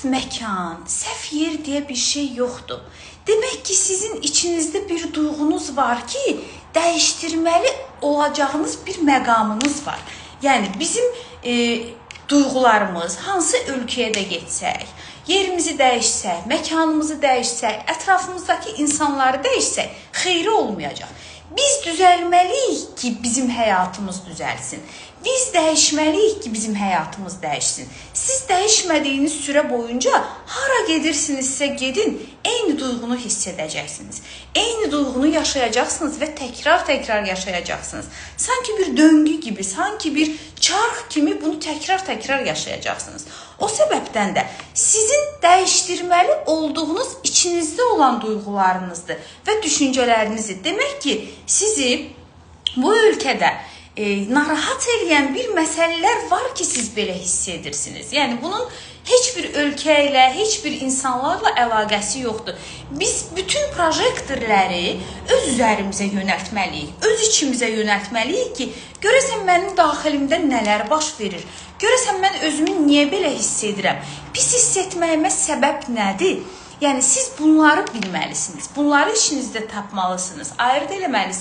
Səhv məkan, səhv yer deyə bir şey yoxdur. Demək ki, sizin içinizdə bir duyğunuz var ki, dəyişdirməli olacağınız bir məqamınız var. Yəni bizim duyğularımız hansı ölkəyə də getsək, yerimizi dəyişsək, məkanımızı dəyişsək, ətrafımızdakı insanları dəyişsək, xeyri olmayacaq. Biz düzəlməliyik ki, bizim həyatımız düzəlsin. Biz dəyişməliyik ki, bizim həyatımız dəyişsin. Siz dəyişmədiyiniz sürə boyunca hara gedirsinizsə gedin, eyni duyğunu hiss edəcəksiniz. Eyni duyğunu yaşayacaqsınız və təkrar-təkrar yaşayacaqsınız. Sanki bir döngü gibi, sanki bir çarx kimi bunu təkrar-təkrar yaşayacaqsınız. O səbəbdən də sizin dəyişdirməli olduğunuz içinizdə olan duyğularınızdır və düşüncələrinizi. Demək ki, sizi bu ölkədə narahat eləyən bir məsələlər var ki, siz belə hiss edirsiniz. Yəni bunun heç bir ölkə ilə, heç bir insanlarla əlaqəsi yoxdur. Biz bütün projektorları öz üzərimizə yönəltməliyik, öz içimizə yönəltməliyik ki, görəsən mənim daxilimdə nələr baş verir? Görəsən mən özümü niyə belə hiss edirəm? Pis hiss etməyimə səbəb nədir? Yəni siz bunları bilməlisiniz. Bunları içinizdə tapmalısınız, ayırd eləməlisiniz.